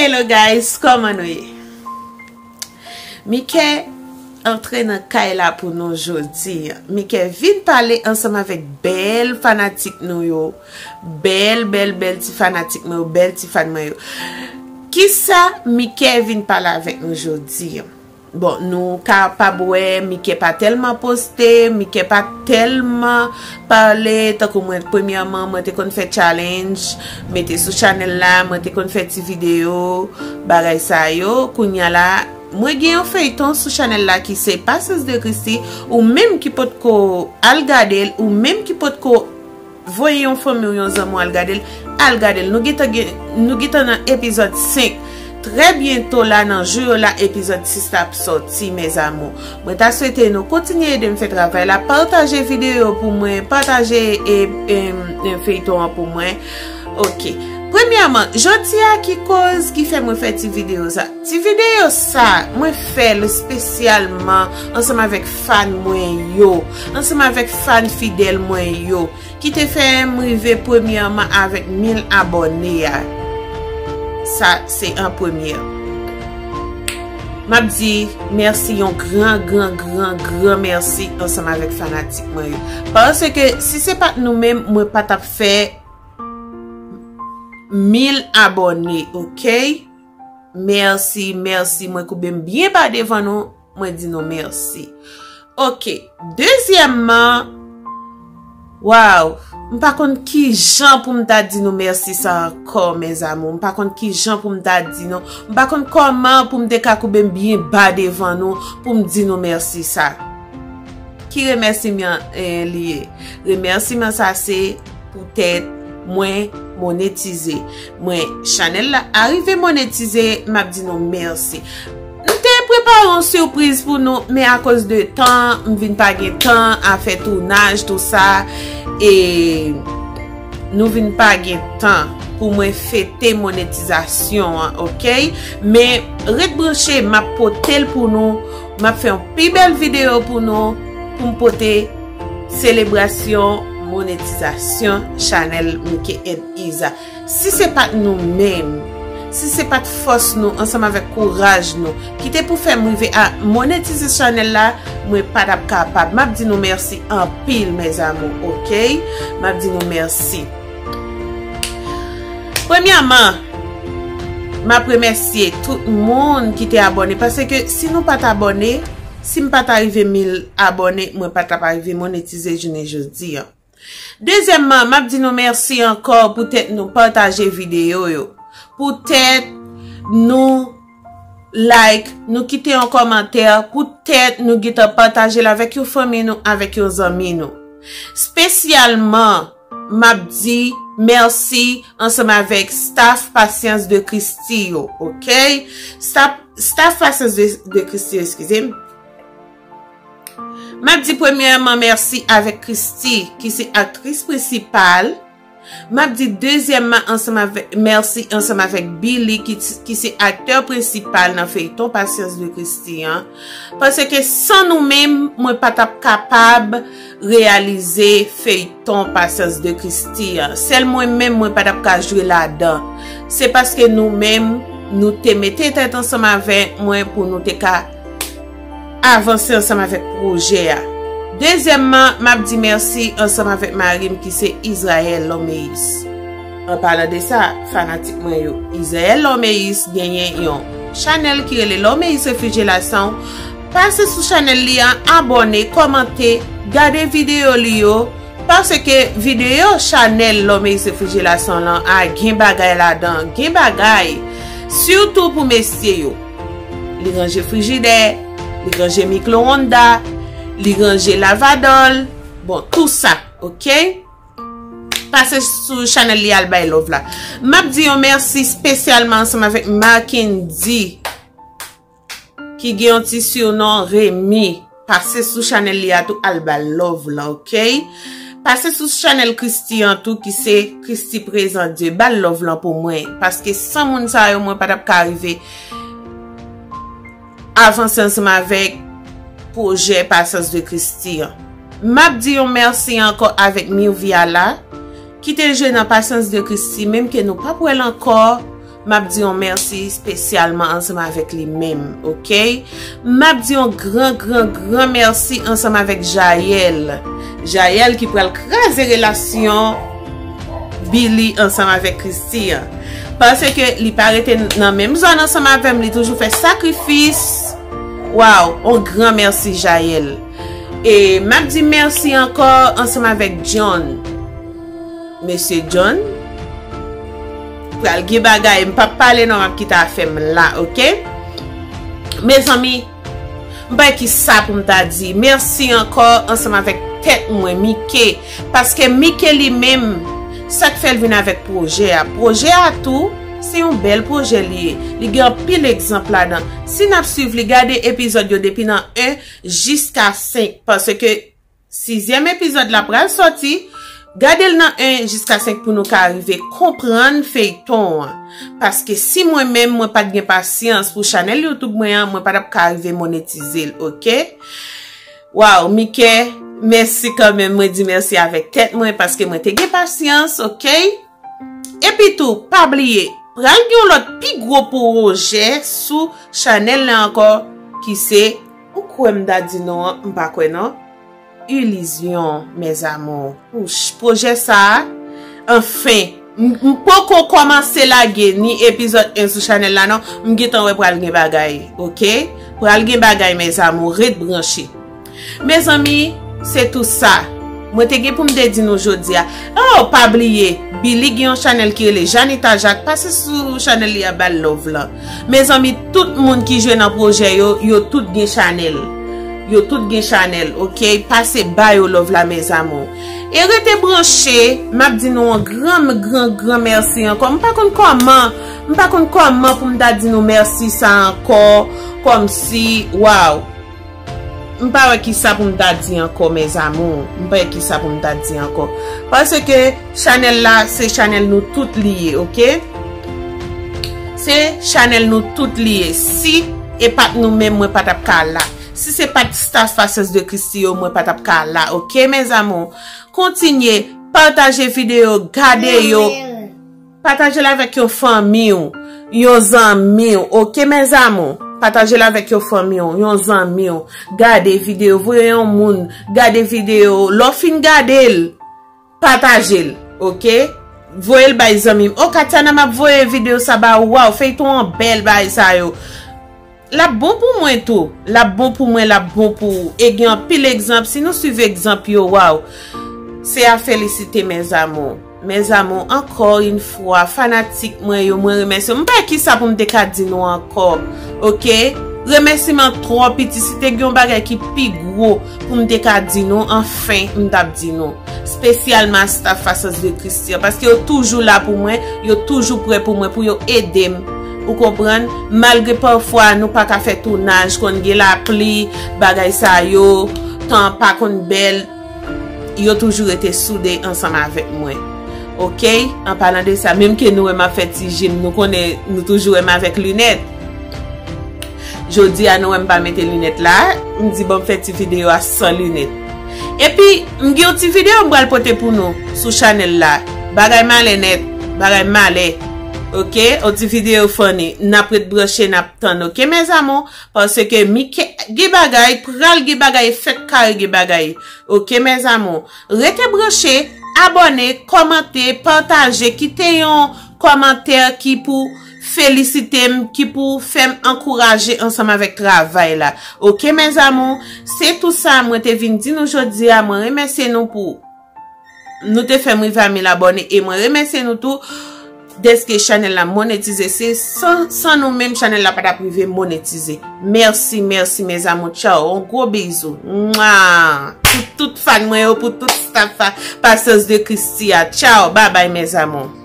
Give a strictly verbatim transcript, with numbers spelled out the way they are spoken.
Hello guys, kòman nou ye? Mike antre nan kay la pou nou jodi a. Mike vin pale ansanm avèk bèl fanatik nou yo. Bèl, bèl, bèl ti fanatik mwen yo, bèl ti fan mwen yo. Kisa Mike vin pale avèk nou jodi a? Bon, nou kapab wè Mike pa tèlman poste, Mike pa tèlman pale, tankou mwen, premyèman, mwen te konn fè challenge, mete sou chanèl la, mwen te konn fè ti videyo, bagay sa yo. Kounye a la, mwen gen yon feyton sou chanèl la ki se Patience de Christie, ou menm ki potko al gade l, ou menm ki potko voye yon fanmi w, yon zanmi w al gade l, al gade l. Nou gentan gen, nou gentan nan epizòd senk. Trè byento la, nan jou yo la, epizòd sis la ap sòti, mes amours. Mwen ta swete nou kontinye ede m fè travay la, pataje videyo pou mwen, pataje e, e, e, feyton an pou mwen. Ok. Premyèman, jodi a ki koz ki fè mwen fè ti videyo sa? Ti videyo sa, mwen fè l espesyalman ansanm avèk fan mwen yo, ansanm avèk fan fidèl mwen yo, ki te fè m rive premyèman avèk mil abòne a. Sa, se an premyè. M ap di mèsi, yon gran, gran, gran, gran mèsi ansanm avèk fanatik mwen yo. Paske si se pa t nou menm, mwen pa t ap fè mil abòne, ok? Mèsi, mèsi, mwen koube m byen ba devan nou, mwen di nou mèsi. Ok, dezyèmman, waw, m pa konn ki jan pou m ta di nou mèsi sa ankò, mes amours. M pa konn ki jan pou m ta di nou. M pa konn kòman pou m te ka koube m byen ba devan nou pou m di nou mèsi sa. Ki remèsiman, eh, li ye? Remèsiman sa se poutèt mwen monetize. Mwen, chanèl la arive monetize, m ap di nou mèsi. M te prepare yon sipriz pou nou, men akoz de tan, m vin pa gen tan a fè tounaj, tou sa, e nou vin pa gen tan pou mwen fete monetizasyon an, ok? Men ret branche, m ap pote l pou nou, m ap fè yon pi bèl videyo pou nou, pou m pote selebrasyon monetizasyon chanèl Mike and Iza. Si se pa t nou menm, si se pa t fòs nou ansanm avèk kouraj nou ki te pou fè m rive a monetize chanèl la, mwen pa t ap kapab. M ap di nou mèsi anpil, mes amours, ok? M ap di nou mèsi. Premyèman, m ap remèsye tout moun ki te abòne, paske si nou pa t abòne, si m pa t arive mil abòne, mwen pa t ap arive monetize jounen jodi a. Dezyèmman, m ap di nou mèsi ankò poutèt nou pataje videyo yo, poutèt nou like, nou kite yon kòmantè, poutèt nou gentan pataje l avèk yon fanmi nou, avèk yon zanmi nou. Espesyalman, m ap di mèsi ansanm avèk staff Patience de Christie yo, ok? Staff, staff Patience de, de Christie yo, eskize m. M ap di premyèman mèsi avèk Christie, ki se aktris prensipal. M ap di dezyèmman ansanm avèk, mèsi ansanm avèk Billy, ki, ki se aktè prensipal nan feyton Patience de Christie an. Paske san nou menm, mwen pa t ap kapab reyalize feyton Patience de Christie an. Sèl mwen menm, mwen pa t ap ka jwe ladan. Se paske nou menm, nou te mete tèt ansanm avèk mwen pou nou te ka avanse ansanm avèk pwojè a. Dezyèmman, m ap di mèsi ansanm avèk mari m ki se Israël Loméus. An palan de sa, fanatik mwen yo, Israël Loméus genyen yon chanèl ki rele Loméus Réfugié Laçon. Pase sou chanèl li an, abòne, kòmante, gade videyo li yo, paske videyo chanèl Loméus Réfugié Laçon lan a gen bagay ladan, gen bagay, sitou pou mesye yo. Li ranje frijidè, li ranje mikwowonda, li ranje lavadòl, bon, tou sa, ok? Pase sou chanèl li al bay love la. M ap di yon mèsi espesyalman ansanm avèk Mackendy, ki gen yon ti sinon Remy. Pase sou chanèl li a tou, al ba l love lan, ok? Pase sou chanèl Christie an tou, ki se Christie Prezan Dye. Ba l love lan pou mwen, paske san moun sa yo, mwen pa t ap ka rive avanse ansanm avèk pwojè Patience de Christie an. M ap di yon mèsi ankò avèk Mirviala, ki te jwe nan Patience de Christie, menm ke nou p ap wè l ankò, M ap di yon mèsi espesyalman ansanm avèk li menm, oke? M ap di yon gran, gran, gran mèsi ansanm avèk Jaël. Jaël ki pral kraze relasyon Billy ansanm avèk Christie an. Paske li pa rete nan menm zòn ansanm avè m, li toujou fè sakrifis. Waw, yon gran mèsi Jaël. E m ap di mèsi ankò ansanm avèk John. Mesye John, pral gen bagay, m p ap pale non, m ap kite afè m la, oke? Mezanmi, m pa kisa pou m ta di. Mèsi ankò ansanm avèk tèt mwen, Mike, paske Mike li menm, sa k fè l vin avèk pwojè a. Pwojè a tou, se yon bèl pwojè li ye. Li gen anpil egzanp ladan. Si n ap swiv li, gade epizòd yo depi nan en jiska senk, paske sizyèm epizòd la pral sòti. Gade l nan en jiska senk pou nou ka rive konprann feyton an. Paske si mwen menm, mwen pa t gen pasyans pou chanèl YouTube mwen an, mwen pa t ap ka rive monetize l, oke? Waw, Mike, mèsi kanmenm. Mwen di mèsi avèk tèt mwen paske mwen te gen pasyans, oke? Epi tou, pa bliye, pral gen yon lòt pi gwo pwojè sou chanèl la ankò, ki se, ou kwè m ta di non an, m pa kwè non. Ilizyon, mes amours. Ouch, pwojè sa a, anfen, m m poko kòmanse lage ni epizòd en sou chanèl la non, m gentan wè pral gen bagay, oke? Pral gen bagay, mes amours, ret branche. Mezanmi, se tou sa mwen te gen pou m te di nou jodi a. Oh, pa bliye, Billy gen yon chanèl ki rele Janita Jacques. Pase sou chanèl li a, ba l love lan. Mezanmi, tout moun ki jwe nan pwojè yo, yo tout gen chanèl. Yo tout gen chanèl, oke? Pase ba yo love la, mes amours. E rete branche, m ap di nou yon gran, gran, gran mèsi ankò. M pa konn kòman, m pa konn kòman pou m ta di nou mèsi sa ankò, kòmsi, waw. M pa wè kisa pou m ta di ankò, mes amours. M pa wè kisa pou m ta di ankò. Paske chanèl la, se chanèl nou tout li ye, oke? Se chanèl nou tout li ye. Si e pa t nou menm, mwen pa t ap ka la. Si se pa t staff Fasos de Christie yo, mwen pa t ap ka la, oke, mes amours? Kontinye pataje videyo, gade yo. Pataje l avèk yon fanmi w, yon zanmi w, oke, mes amours? Pataje l avèk yon fanmi w, yon zanmi w. Gade videyo, voye yon moun gade videyo. Lè w fin gade l, pataje l, oke? Voye l bay zanmi m. O, Katiana, m ap voye videyo sa ba ou. Waw, feyton an bèl, bagay sa yo. L ap bon pou mwen tou. L ap bon pou mwen, l ap bon pou ou. E gen anpil egzanp. Si nou swiv egzanp yo, waw. Se a felisite, mes amours. Mes amours, encore une fois, fanatik mwen yo, mwen remèsye. M pa kisa pou m te ka di nou ankò. Oke? Remèsiman twò piti. Si te gen yon bagay ki pi gwo pou m te ka di nou, anfen, m t ap di nou. Espesyalman staff Fasos de Christie an, paske yo toujou la pou mwen, yo toujou prè pou mwen, pou yo ede m. Ou konprann? Malgre pafwa nou pa ka fè tounaj, konn gen lapli, bagay sa yo, tan pa konn bèl, yo toujou rete soude ansanm avèk mwen. Oke? An palan de sa, menm ke nou wè m ap fè ti je m, nou konnen nou toujou wè m avèk linèt. Jodi a nou wè m pa mete linèt la, m di bon m fè ti videyo a san linèt. Epi, m gen yon ti videyo m pral pote pou nou sou chanèl la. Bagay malè nèt, bagay malè. Oke, yon ti videyo funny. N ap ret branche, n ap tann, oke, mes amours? Paske Mike gen bagay, pral gen bagay, fèk kare gen bagay. Oke, mes amours? Rete branche, abòne, kòmante, pataje, kite yon kòmantè ki pou felisite m, ki pou fè m ankouraje ansanm avèk travay la. Oke, mes amours, se tou sa mwen te vin di nou jodi a. Mwen remèsye nou pou nou te fè m rive a mil abòne e mwen remèsye nou tou dèske chanèl la monetize. Se san, san nou menm, chanèl la pa t ap rive monetize. Mèsi, mèsi, mes amours. Tchao. Yon gwo bizou. Mwa! Pou tout fan mwen yo, pou tout staff a Patience de Christie a. Tchao. Babay, mes amours.